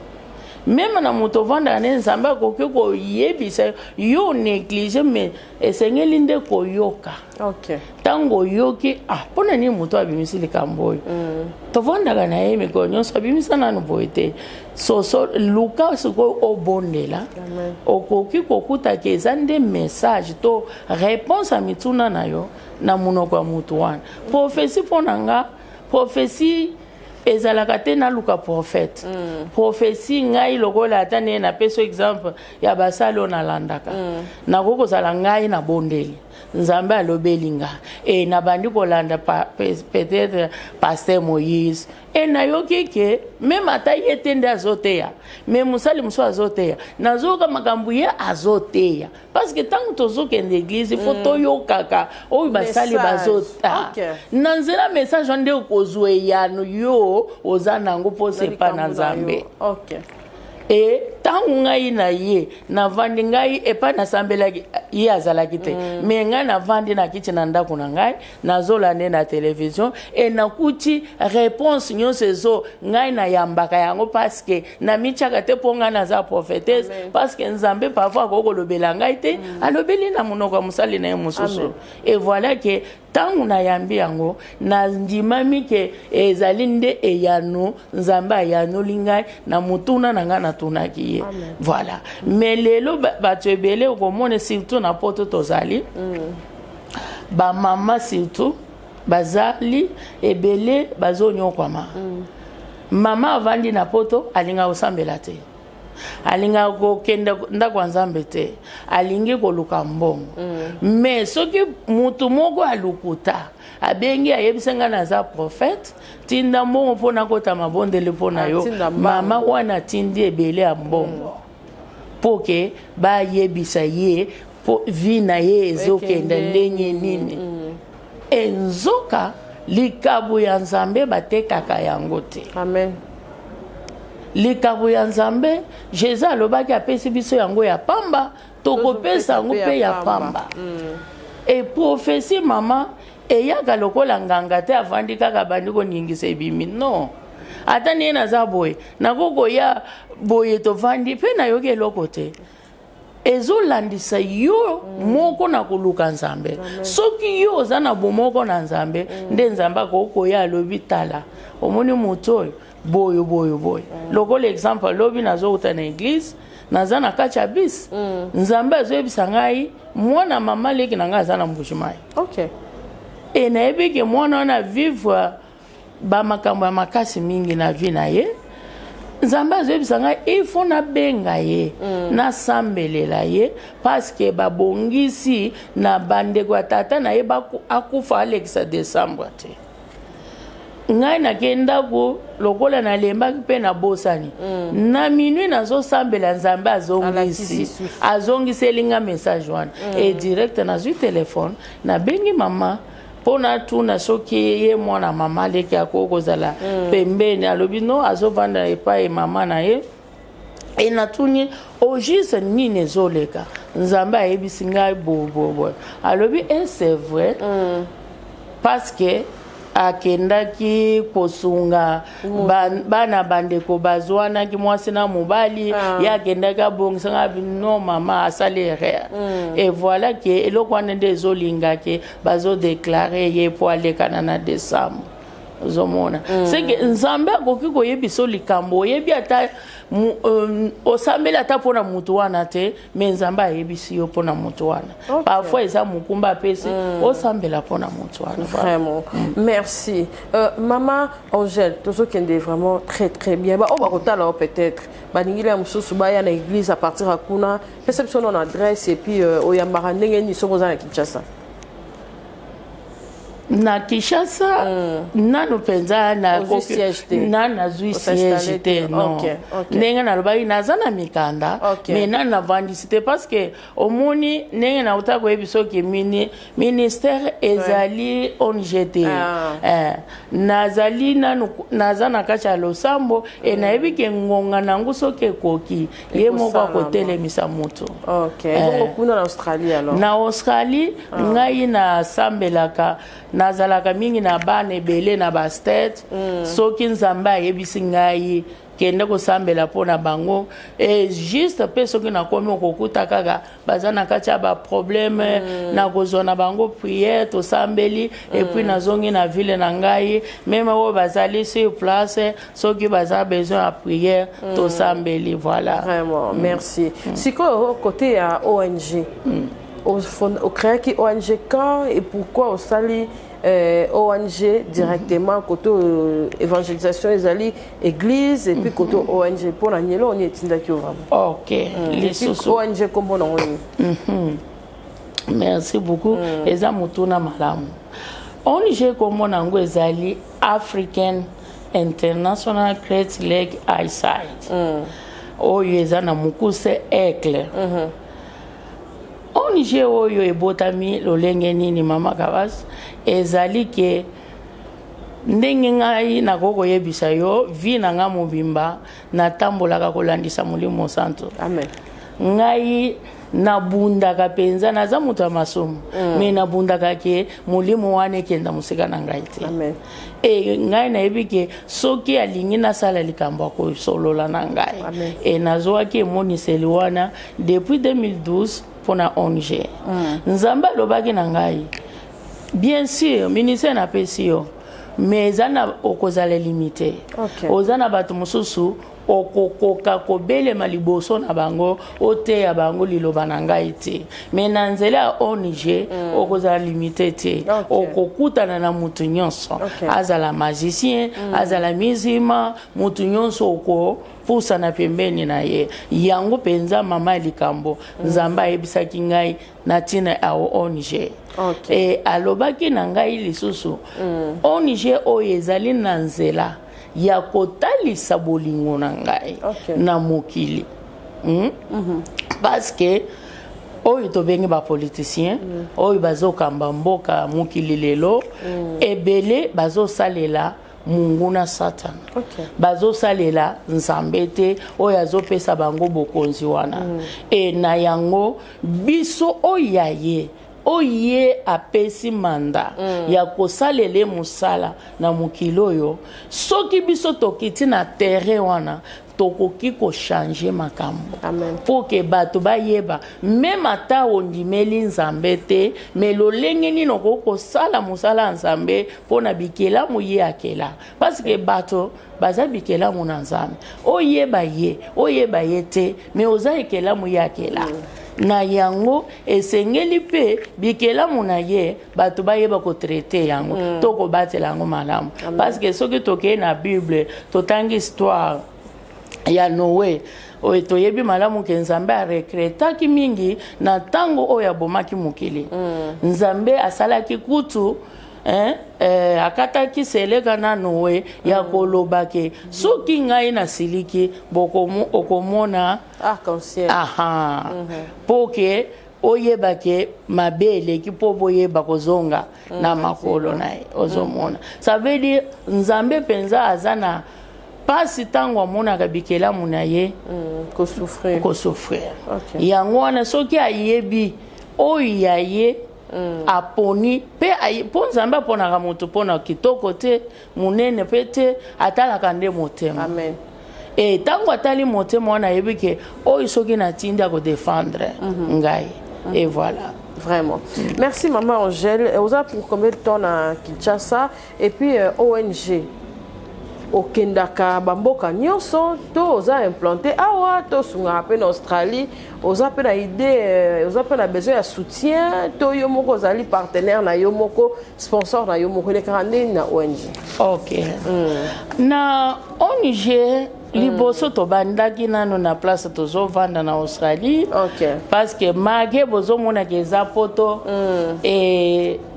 Meme na moto ovandaka nde Nzambe akoki koyebisa yo, yo néglige, mais esengeli nde koyoka. Ntango oyoki, ah, mpo na nini moto abimisi likambo oyo? Tovandaka na ye mikolo nyonso, abimisa nanu boye te. Soso luka sikoyo obondela, okoki kokutaka eza nde message to réponse ya mituna na yo na monoko ya motu wana. Prophétie, mpo na nga, prophétie ezalaka te naluka prophète. Prophétie, ngai lokola ata ndenge napesi exemple ya basali oyo nalandaka, nakoki kozala ngai nabondeli, Nzambe alobeli nga, e nabandi kolanda peut-être pasteur Moïse, e nayoki ke meme ata ye te nde azoteya, me mosali mosusu azoteya, nazoyoka makambo ye azoteya, parce que ntango tozokende église, il faut toyokaka oyo basali bazota. Na nzela message wana nde okozwa eyano yo oza nango mposa epa na Nzambe. E ntango ngai na ye navandi, ngai epai nasambelaki, ye azalaki te, me ngai navandi na kiti na ndako na ngai, nazolanda na télévision, e nakuti réponse nyonso ezo ngai nayambaka yango, parce que namitiaka te mpo ngai naza prophétesse, parce que Nzambe parfois akoki kolobela ngai te, alobeli na monoko ya mosali na ye mosusu. Et voilà ke ntango nayambi yango, nandimami ke ezali nde eyano Nzambe ayanoli ngai na motuna na ngai natunaki ye. Voilà. Mais lelo bato ebele okomona, surtout na Poto tozali, bamama surtout bazali ebele bazonyokwama. Mama avandi na Poto, alingaka kosambela te, alingaka kokende ndako ya Nzambe te, alingi koluka mbongo. Mais soki mutu moko alukuta abengi, ayebisa ngai naza prophète, tinda mbongo mpo nakota mabondeli mpo na yo, mama wana atindi ebele ya mbongo mpo ke bayebisa ye mpo vie na ye ezokende ndenge nini. Enzoka likabo ya Nzambe batekaka yango te. Amen. Likabo ya Nzambe, Jésus alobaki apesi biso yango ya pamba, tokopesa yango mpe ya pamba. E prophétie, mama, eyaka lokola nganga te avandi kaka, abandi koningisa, ebimi. Non, ata ndenge naza boye, nakoki koya boye, tovandi mpe nayoki eloko te. Ezolandisa yo moko na koluka Nzambe. Soki yo oza na bomoko na Nzambe, nde Nzambe akoki koya, alobi: "Tala, omoni motu oyo boyo boyo boyo." Lokola exemple, alobi nazouta na église, naza na kati ya bus, Nzambe azoyebisa ngai mwana mama leki na ngai aza na Mbujimai. E nayebi ke mwana wana vivre bamakambo ya makasi mingi na vie na ye. Nzambe azoyebisa ngai il faut nabenga ye, nasambelela ye, parce que babongisi na bandeko ya tata na ye akufa alekisa décembre te. Ngai nakei ndako, lokola nalembaki mpe nabosani. Na minuit nazosambela, Nzambe azongisi, azongiseli nga message wana. E direct nazwi telefone, nabengi mama mpo natuna soki ye mwana mama aleki akoki kozala pembeni. Alobi no, azovanda epai mama na ye. E natuni au juste nini ezoleka. Nzambe ayebisi ngai boboboye. Alobi e c'est vrai, parce que akendaki kosunga bana bandeko bazwanaki, mwasi na mobali. Ye akendaki abongisanga. Abi non, mama asali erreur. Et voilà ke eloko wana nde ezolinga ke bazodéclarer ye mpo alekana na décembre. Ozomona, c'est que Nzambe akoki koyebisa likambo oyebi ata osambeli ata mpona motu wana te, mais Nzambe ayebisi yo mpona motu wana. Parfois eza mokumba apesi osambela mpona motu wana. Vraiment, merci. Mama Angèle, tozokende vraiment très très bien. Baoyo bakotala yo, peut-être balingi ya mosusu baya na église à partir ya kuna, pesa biso nano adresse et puis oyambaka ndenge nini soki oza na Kinshasa? Na Kinshasa, nano mpenza Ozwi siège te? Na nazwi siège te, non. Ndenge nalobaki, naza na mikanda, mais nano navandisi te, parce que omoni ndenge nauta koyebi, soki mini ministère ezali ONG te. Nazali nanu, naza na kati ya losambo e nayebi ke ngonga nango soki ekoki, ye moko Ekosalama. akotelemisa moto. Bongo kuna na Australie alors? Na Australie, ngai nasambelaka, nazalaka mingi na bana ebele na bastate. Soki Nzambe ayebisi ngai kende kosambela mpo na bango, e juste mpe soki nakomi, okokuta kaka baza na kati ya baproblème, nakozwa na bango prière, tosambeli, et puis nazongi na ville na ngai. Même oyo bazali sur place, soki baza besoin ya prière, tosambeli, voilà. Vraiment, merci. Sikoyo côté ya ONG, ocréaki ONG quand et pourquoi osali ONG directement? Côté évangélisation ezali église et puis côté ONG, mpona nyelo oni etindaki yo vraiment? Ok. Et puis Lisusu ONG kombo nango nini? Merci beaucoup, eza motuna malamu. ONG kombo na yango ezali African International Great Lake Eyesight, oyo eza na mokuse ECLE. ONG oyo ebotami lolenge nini, mama Kabas? Ezali ke ndenge ngai nakoki koyebisa yo, vie na ngai mobimba natambolaka kolandisa Molimo Santo. Amen. Ngai nabundaka mpenza, naza moto ya masumu, mais nabundaka ke molimo wana ekenda mosika na ngai te. Amen. E ngai nayebi ke soki alingi nasala likambo, akosolola na ngai. Amen. E nazwaki emoniseli wana depuis 2012 mpona ONG. Nzambe alobaki na ngai: bien sûr, ministère napesi yo, mais eza na okozala limité. Oza na bato mosusu okokoka kobelema liboso na bango, oteya bango liloba na ngai te, mais na nzela ya ONG okozala limité te. Okokutana na motu nyonso, azala magicien, azala musulman, motu nyonso okopusana pembeni na ye. Yango mpenza, mama ya likambo, Nzambe ayebisaki ngai na ntina ya ONG. E alobaki na ngai lisusu, ONG oyo ezali na nzela ya kotalisa bolingo na ngai na mokili, Parce que oyo tobengi bapoliticien, oyo bazokamba mboka mokili lelo, ebele bazosalela monguna Satana, bazosalela Nzambe te oyo azopesa bango bokonzi wana. E na yango, biso oyo ya ye, oyo ye apesi mandat ya kosalela ye mosala na mokili oyo, soki biso tokiti na terrain wana, tokoki kochanger makambo mpo ke bato bayeba. Même ata ondimeli Nzambe te, mais lolenge nini okoki kosala mosala ya Nzambe mpo na bikelamu ye akela? Parce que bato baza bikelamu na Nzambe. Oyeba ye, oyeba ye te, mais oza ekelamu ye akela. Na yango esengeli mpe bikelamu na ye, bato bayeba kotraiter yango to kobatela yango malamu. Parce que soki tokei na Bible, totangi histoire. Ya Noe, oyo toyebi malamu ke Nzambe arekretaki mingi na ntango oyo abomaki mokili. Nzambe asalaki kutu eh, eh, akataki seleka na Noe ya koloba ke soki ngai nasiliki okomona arc-en-ciel. Aha. Mpo ke oyeba ke mabe eleki mpo boyeba kozonga na makolo na ye. Ozomona, ça veut dire Nzambe mpenza aza na mpasi ntango amonaka bikelamu na ye kosouffrir. Kosouffrir. Yango wana soki ayebi oyo ya ye aponi mpe mpo Nzambe aponaka moto mpona kitoko te, monene mpe te, atalaka nde motema. Amen. E ntango atali motema wana, ayebi ke oyo soki natindi akodefendre ngai, et voilà. Vraiment. Merci maman Angèle. Oza pour combien de temps na Kinshasa? Et puis ONG okendaka bamboka nyonso to oza implanté awa to osungaka mpe na Australie? Oza mpe na idée, oza mpe na besoin ya soutien to yo moko ozali partenaire na yo moko, sponsor na yo moko? Elekaka ndeni na ONG? Ok, na ONG, liboso tobandaki nano na place tozovanda na Australie, parce que make bozomonaka eza poto,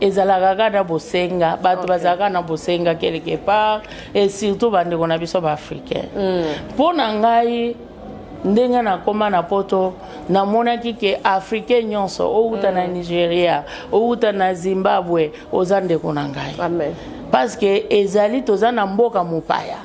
ezalaka kaka na bosenga, bato bazalaka na bosenga quelque part, et surtout bandeko na biso baafricain. Mpo na ngai, ndenge nakóma na poto, namonaki ke africain nyonso, outa na Nigeria, outa na Zimbabwe, oza ndeko na ngai. Amen. Parce que ezali toza na mboka mopaya,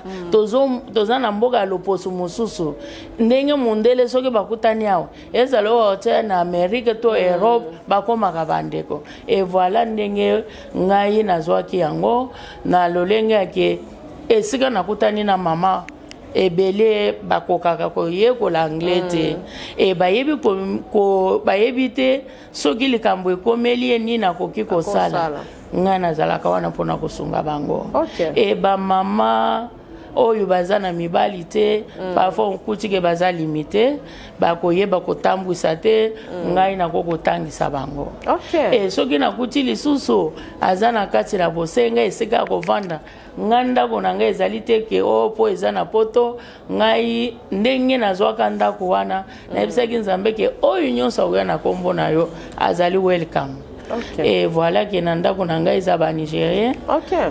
toza na mboka ya loposo mosusu. Ndenge mondele soki bakutani awa, ezala oyo otia na Amérique to Europe, bakomaka bandeko. Et voilà ndenge ngai nazwaki yango na lolenge yake esika nakutani na mama ebele bakokaka koyekola anglais te, e bayebi bayebi te soki likambo ekomeli ye nini akoki kosala. Akosala. Ngai nazalaka wana mpona kosunga bango. E bamama oyo baza na mibali te, parfois okuti ke baza limité, bakoyeba kotambwisa te, ngai nako kotangisa bango. E soki nakuti lisusu aza na kati na bosenga esika ya kovanda, ngai ndako na ngai ezali te ke o mpo eza na poto. Ngai ndenge nazwaka ndako wana, nayebisaki Nzambe ke oyo nyonso akoya na nkombo na yo azali welcome. Et voilà ke na ndako na ngai eza banigérien,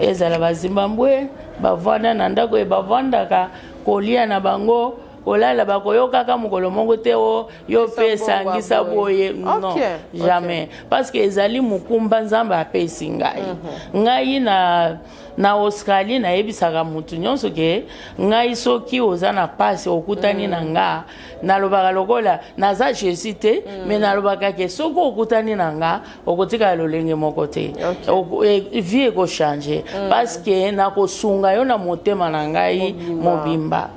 ezala bazimbabwe, bavanda na ndako e bavandaka kolia na bango, kolala, bakoyokaka mokolo moko te o yo mpe esangisa boye, non, jamais, parce que ezali mokumba Nzambe apesi ngai. Ngai na Australie, nayebisaka motu nyonso ke ngai soki oza na pasi, okutani na nga, nalobaka lokola naza Jésus te, mais nalobaka ke soki okutani na nga, okotikala lolenge moko te. Vie ekochange, parce que nakosunga yo na motema na ngai mobimba.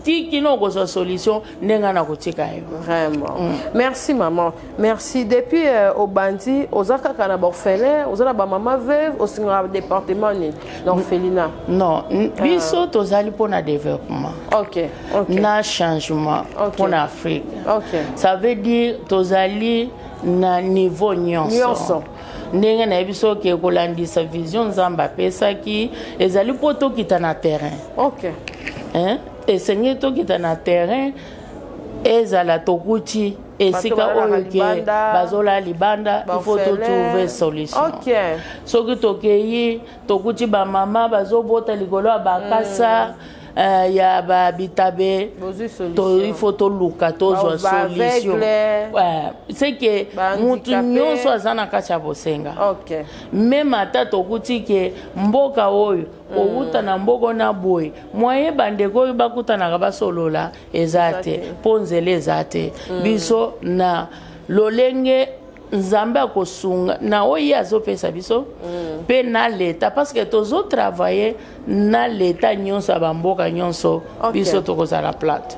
Ti kino okozwa solution nde ngai nakotika yo. Vraiment. Merci maman. Merci. Depuis obandi, oza kaka na baorphelin, oza na bamama veuve, osingaka département nini na orphelinat? Non, biso tozali mpona développement na changement mpona Afrique. Ça veut dire tozali na niveau nyonso. Nyonso. Ndenge nayebi soki kolandisa vision Nzambe apesaki ezali mpo tokita na terrain. Hein? Esengeli tokita na terrain, ezala tokuti esika balalaka oyo ke libanda, bazolala libanda, il faut baorphelin. totrouve solution. Soki tokei, tokuti bamama bazobota likolo ya bakasa, ya babitabe, Bozwi solution. Il faut toluka tozwa solution. Baaveugle. Ouais, c'est que mutu Bahandicapé. nyonso aza na kati ya bosenga. Même ata tokuti ke mboka oyo kowuta na mboka na boye, moye bandeko oyo bakutanaka basolola eza Eza te, te. mpo nzela eza te. Biso na lolenge Nzambe akosunga na oyo ye azopesa biso mpe na leta, parce que tozotravaille na leta nyonso ya bamboka nyonso. Biso tokozala plate.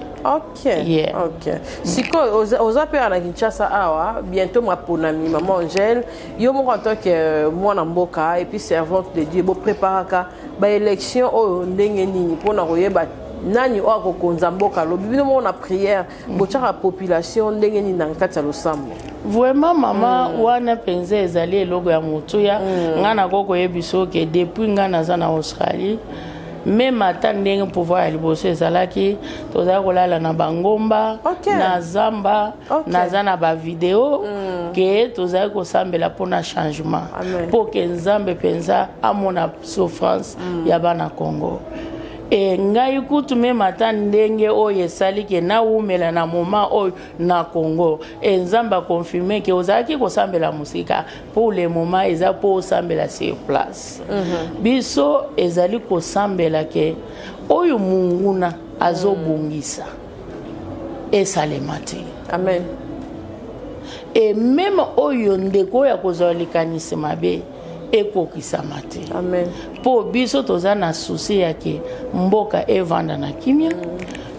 Yeah. Ok, sikoyo oza mpe na Kinshasa awa, bientôt maponami. Mama Angèle, yo moko en tant que mwana mboka et puis servante de Dieu, bopréparaka baélection oyo ndenge nini mpona koyeba nani oyo akokonza mboka lobi? Bino moko na prière, botiaka population ndenge nini na kati ya losambo? Vraiment mama, wana mpenza ezali eloko ya motuya. Ngai nakoki koyebisa ke depuis ngai naza na Australie, Meme ata ndenge pouvoir ya liboso ezalaki, tozalaki kolala na bangomba, na zamba. Naza na bavideo ke tozalaki kosambela mpona changement, mpo ke Nzambe mpenza amona souffrance ya bana Congo. E ngai kutu, meme ata ndenge oyo esali ke nawumela na moment oyo na Congo, e Nzambe aconfirme ke ozalaki kosambela mosika, pour le moment eza mpo osambela sur place. Biso ezali kosambela ke oyo munguna azobongisa esalema te. Amen. E meme oyo ndeko oyo akozwa likanisi mabe, ekokisama te. Amen. Mpo biso toza na souci ya ke mboka evanda na kimia,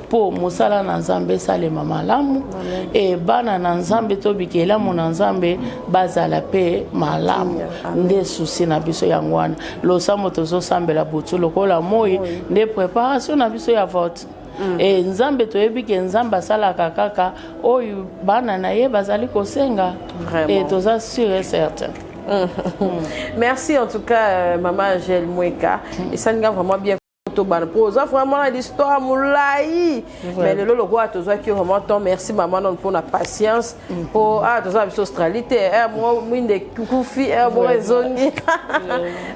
mpo mosala na Nzambe esalema malamu, e bana na Nzambe to bikelamu na Nzambe bazala mpe malamu. Nde souci na biso yango wana. Losambo tozosambela butu lokola moi, nde préparation na biso ya vote. E Nzambe, toyebi ke Nzambe asalaka kaka oyo bana na ye bazali kosenga. E toza sûr et certain. Merci en tout cas, Maman Angèle Mweka. Esalinga vraiment bien tobana mpo oza vraiment na l'histoire molai, mais lelo lokola tozwaki vraiment temps, merci mama nano mpona patience, mpo ah, toza na biso Australie te, mo mwinde ekufi, moko ezongi,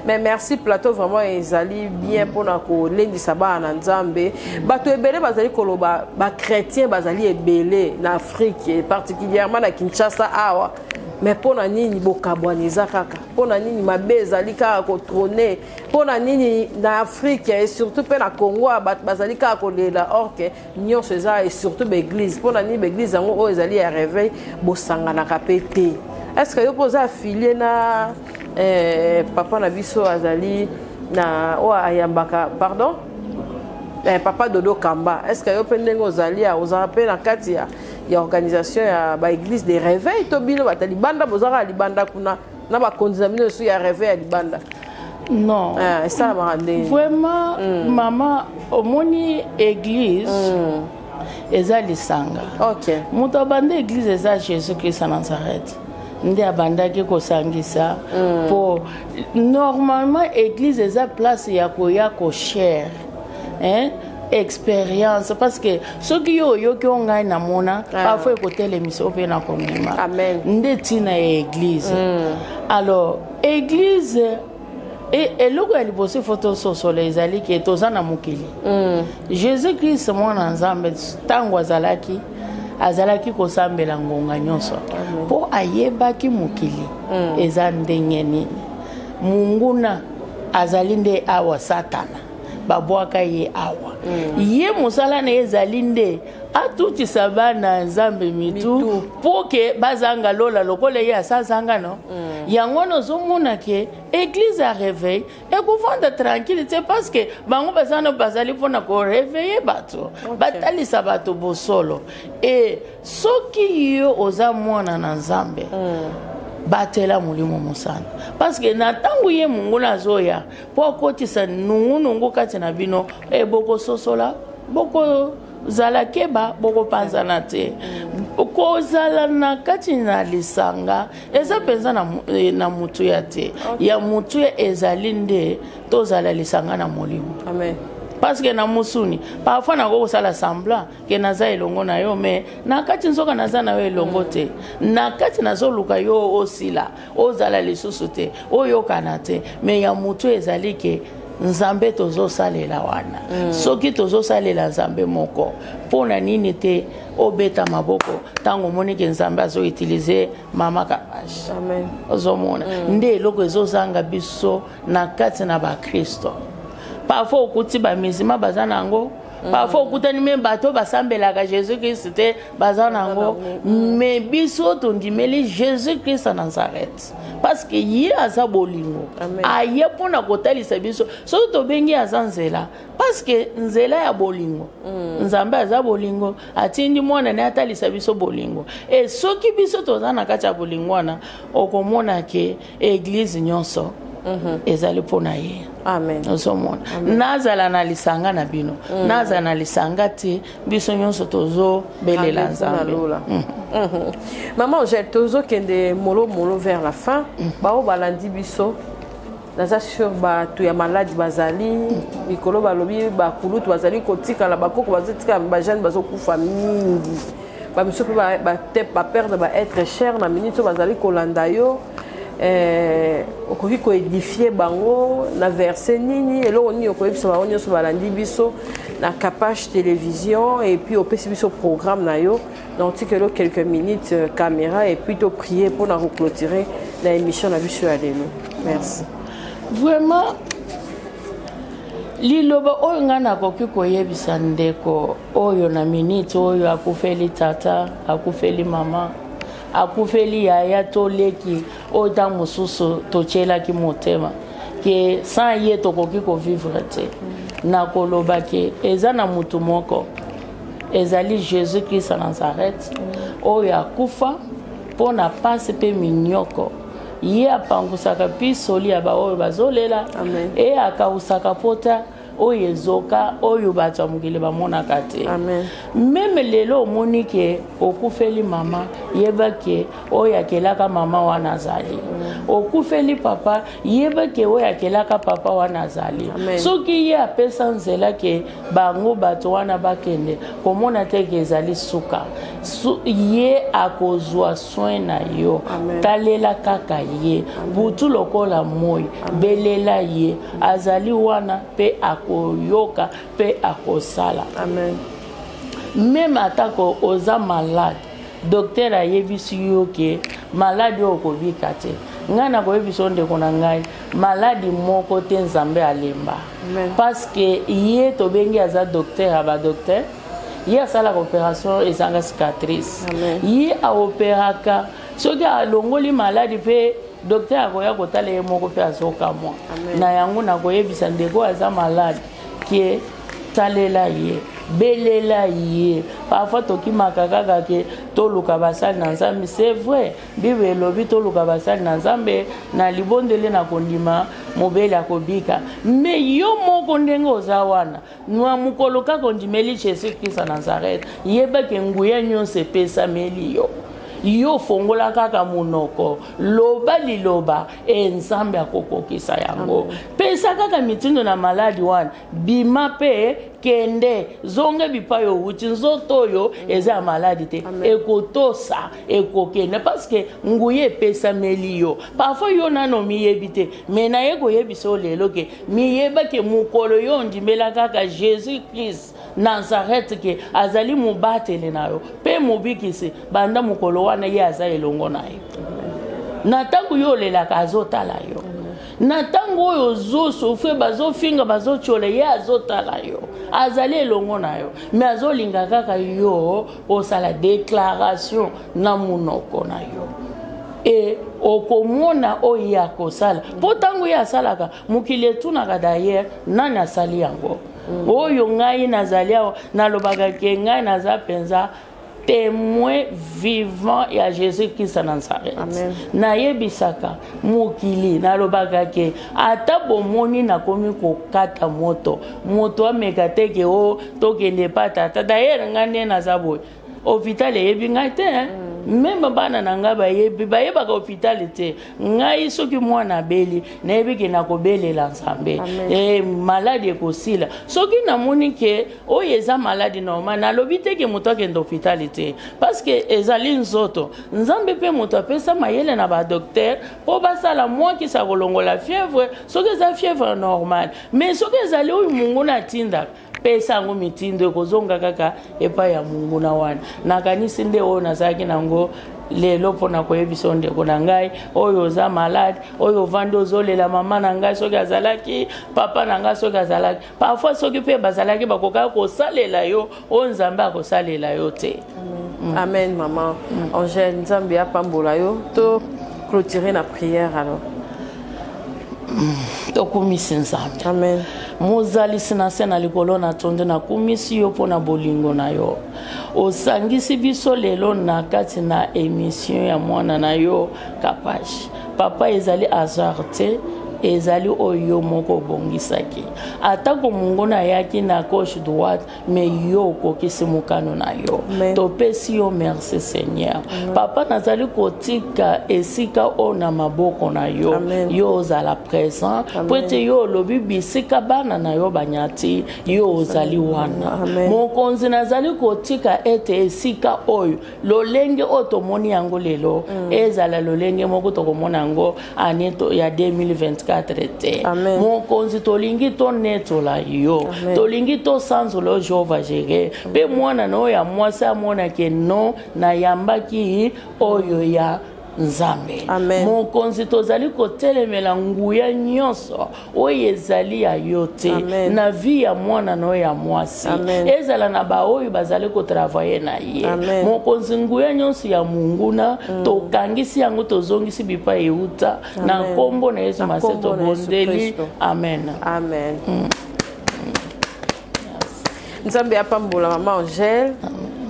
mais merci. Plateau vraiment ezali bien mpona kolendisa bana na Nzambe. Bato ebele bazali koloba, bachrétien bazali ebele na Afrique et particulièrement na Kinshasa awa, mais mpo na nini bokabwani eza kaka? Mpo na nini mabe ezali kaka kotrôner? Mpo na nini na Afrique et surtout mpe na Congo bato bazali kaka kolela, or que nyonso eza, et surtout baéglise? Mpo na nini baéglise yango oyo ezali ya réveil bosanganaka mpe te? Est ce que yo mpo oza affilié na papa na biso azali na oyo ayambaka, pardon, papa Dodo Kamba? Est ce que yo mpe ndenge ozali ozala mpe na kati ya organisation ya baéglise de réveil, to bino bato libanda bozalaka libanda kuna na bakonzi na bino lisusu ya réveil ya libanda? Non. Esalamaka ndenge? Vraiment, mama, omoni, église eza lisanga. Moto abanda église eza Jésus Christ ya Nazareth, nde abandaki kosangisa, mpo normalement église eza place ya koya koshare, hein? Expérience, parce que soki yo oyoki o ngai namona, parfois ekotelemisa yo mpe na kondima. Nde ntina ya église. Alors église eloko ya liboso ifo tososola ezali ke toza na mokili. Jésus Christ, mwana Nzambe, ntango azalaki kosambela ngonga nyonso, mpo ayebaki mokili eza ndenge nini. Munguna azali nde awa, Satana babwaka ye awa. Ye mosala na ye ezali nde atutisa bana ya Nzambe mitu mpo ke bazanga lola lokola ye asazanga no. Yango wana ozomona ke église ya réveil ekovanda tranquille te, parce que bango baza na bazali mpona koréveiller bato, batalisa bato bosolo. E soki yo oza mwana na Nzambe, batela Molimo Mosantu, parce que na ntango ye monguna azoya mpo akotisa nungunungu kati na bino, e bokososola, bokozala keba, bokopanzana te. Kozala na kati na lisanga eza mpenza na motuya te. Ya motuya ezali nde tozala lisanga na molimo. Amen. Parce que na mosuni, parfois nakoki kosala semblant ke naza elongo na yo, mais na kati nzoka naza na yo elongo te. Na kati nazoluka yo osila, ozala lisusu te, oyokana te. Mais ya motu ezali ke Nzambe tozosalela wana. Soki tozosalela Nzambe moko, mpo na nini te obeta maboko ntango omoni ke Nzambe azoutiliser mama Kapage? Ozomona nde eloko ezozanga biso na kati na bakristo. Parfois okuti bamizima baza na yango, parfois okutani me bato basambelaka Jésus Christ te baza na yango, mais biso tondimeli Jésus Christ ya Nazareth, parce que ye aza bolingo, aye mpona kotalisa biso. Soki tobengi aza nzela, parce que nzela ya bolingo, Nzambe aza bolingo, atindi mwana ne atalisa biso bolingo. E soki biso toza na kati ya bolingo wana, okomona ke église nyonso ezali mpona ye. Amen. Ozomona, nazala na lisanga na bino, nazala na lisanga te, biso nyonso tozobelela Rendez-vous na Nzambe. Lola. Maman Angèle, tozokende molo molo vers la fin. Bao balandi biso. Naza sur bato ya maladi bazali mikolo, balobi bakulutu bazali kotikala, bakoko bazotikala, bajeune bazokufa mingi, bamisu mpe baperdre baêtre cher. Na minute oyo bazali kolanda yo, okoki koédifier bango na verset nini? Eloko nini okoyebisa bango nyonso balandi biso na Capage Télévision? Et puis opesi biso programme na yo. Donc tikelo quelques minutes caméra et puis toprier mpona koclôturer na émission na biso ya lelo. Merci. Vraiment, liloba oyo ngai nakoki koyebisa ndeko oyo na minute oyo akufeli tata, akufeli mama, akufeli yaya to leki oyo ntango mosusu totielaki motema ke sans ye tokoki kovivre te, nakoloba ke eza na mutu moko, ezali Jésus Christ ya Nazareth, oyo akufa mpo na pasi mpe minyoko. Ye apangusaka pisoli ya baoyo bazolela e akawusaka pota oyo ezoka, oyo bato ya mokili bamonaka te. Même lelo omoni ke okufeli mama, yeba ke oyo akelaka mama wana azali. Okufeli papa, yeba ke oyo akelaka papa wana azali. Soki ye apesa nzela ke bango bato wana bakende, komona te ke ezali suka. Ye akozwa soin na yo. Talela kaka ye butu lokola moi, belela ye, azali wana mpe akoyoka mpe akosala. Amen. Même atako oza malade, docteur ayebisi yo ke maladi oyo okobika te, ngai nakoyebisa yo, ndeko na ngai, maladi moko te Nzambe alemba, parce que ye tobengi aza docteur ya badocteur. Ye asalaka opération ezanga cicatrice. Ye aopéraka, soki alongoli maladi mpe docteur akoya kotala ye moko mpe azokamwa. Na yango nakoyebisa ndeko oyo aza malade ke talela ye, belela ye. Parfois tokimaka kaka ke toluka basali na Nzambe. C'est vrai, Bible elobi toluka basali na Nzambe na libondeli na kondima, mobeli akobika. Mais yo moko ndenge oza wana, na mokolo kaka ondimeli Jésus Christ ya Nazareth, yebaki nguya nyonso epesameli yo. Yo fongola kaka monoko, loba liloba e Nzambe akokokisa yango. Pesa kaka mitindo na maladi wana: bima mpe kende, zonga bipai owuti. Nzoto oyo eza ya maladi te, ekotosa, ekokende, parce que nguya epesameli yo. Parfois yo nano miyebi te, mais naye koyebisa yo lelo ke miyebake mokolo yo ondimela kaka Jésus Christ Nazareth ke azali mobateli na yo mpe mobikisi, banda mokolo wana ye aza elongo na yo. Na ntango yo olelaka, azotala yo. Na ntango oyo ozosouffrir, bazofinga, bazotiola, ye azotala yo, azali elongo na yo. Mais azolinga kaka yo osala déclaration na monoko na yo e okomona oyo ye akosala. Mpo ntango ye asalaka, mokili etunaka d'ailleurs nani asali yango. Oyo ngai nazali awa, nalobaka ke ngai naza mpenza témoin vivant ya Jésus Christ ya Nazareth. Nayebisaka mokili, nalobaka ke ata bomoni nakomi kokata moto, moto ameka te ke o tokende epa tata. D'ailleurs ngai nde naza boye, hôpital eyebi ngai te, hein? Même bana na ngai bayebi, bayebaka hôpital te. Ngai soki mwana abeli, nayebi ke nakobelela Nzambe e, maladi ekosila. Soki namoni ke oyo eza maladi normal, nalobi te ke moto akende hôpital te, parce que ezali nzoto. Nzambe mpe moto apesa mayele na badocteur mpo basala mwa kisi ya kolongola fièvre soki eza fièvre normale. Mais soki ezali oyo monguna atindaka, pesa yango mitindo, ekozonga kaka epai ya monguna wana. Nakanisi nde oyo nazalaki nango lelo mpona koyebisa ndeko na ngai oyo oza malade, oyo ovandi ozolela mama na ngai soki azalaki, papa na ngai soki azalaki. Parfois soki mpe bazalaki, bakokaki kosalela yo oyo Nzambe akosalela yo te. Amen, maman Angèle, Nzambe apambola yo. To clôturer na prière alors. Tokumisi Nzambe. Amen. Mozalisi na se na likolo, na tondi, nakumisi yo mpo na bolingo na yo. Osangisi biso lelo na kati na émission ya mwana na yo Kapage. Papa, ezali hasard te. Ezali oyo yo moko obongisaki. Atako monguna ayaki na gauche droite, mais yo okokisi mokano na yo. Topesi yo merci Seigneur. Papa, nazali kotika esika oyo na maboko na yo. Amen. Yo ozala présent po ete yo olobi bisika bana na yo banyati, yo ozali wana. Mokonzi, nazali kotika ete esika oyo, lolenge oyo tomoni yango lelo, ezala lolenge moko tokomona yango année ya 2024 te. Mokonzi, tolingi tonetola yo, tolingi tosanzola yo Jehova Jireh, mpe mwana na oyo ya mwasi amonake no nayambaki oyo ya Nzambe. Mokonzi, tozali kotelemela nguya nyonso oyo ezali ya yo te na vie ya mwana na oyo ya mwasi, ezala na baoyo bazali kotravailler na ye. Mokonzi, nguya nyonso ya monguna, tokangisi yango, tozongisi bipai euta na nkombo na Yesu Masiya tobondeli, amen. Amen. Nzambe apambola mama Angèle.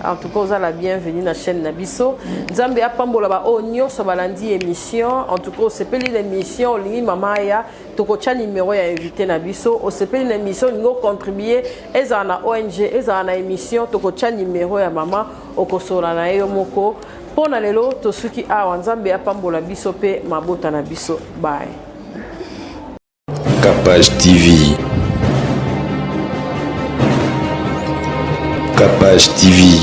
En tout cas, oza la bienvenue na chaîne na biso. Nzambe apambola ba oyo nyonso balandi émission. En tout cas, osepeli na émission, olingi mama aya, tokotya numéro ya invité na biso. Osepeli na émission, olingi ocontribue, ezala na ONG, ezala na émission, tokotya numéro ya mama, okosola na ye yo moko. Mpo na lelo tosuki awa. Nzambe apambola biso mpe mabota na biso. Bye. Capage TV. Capage TV.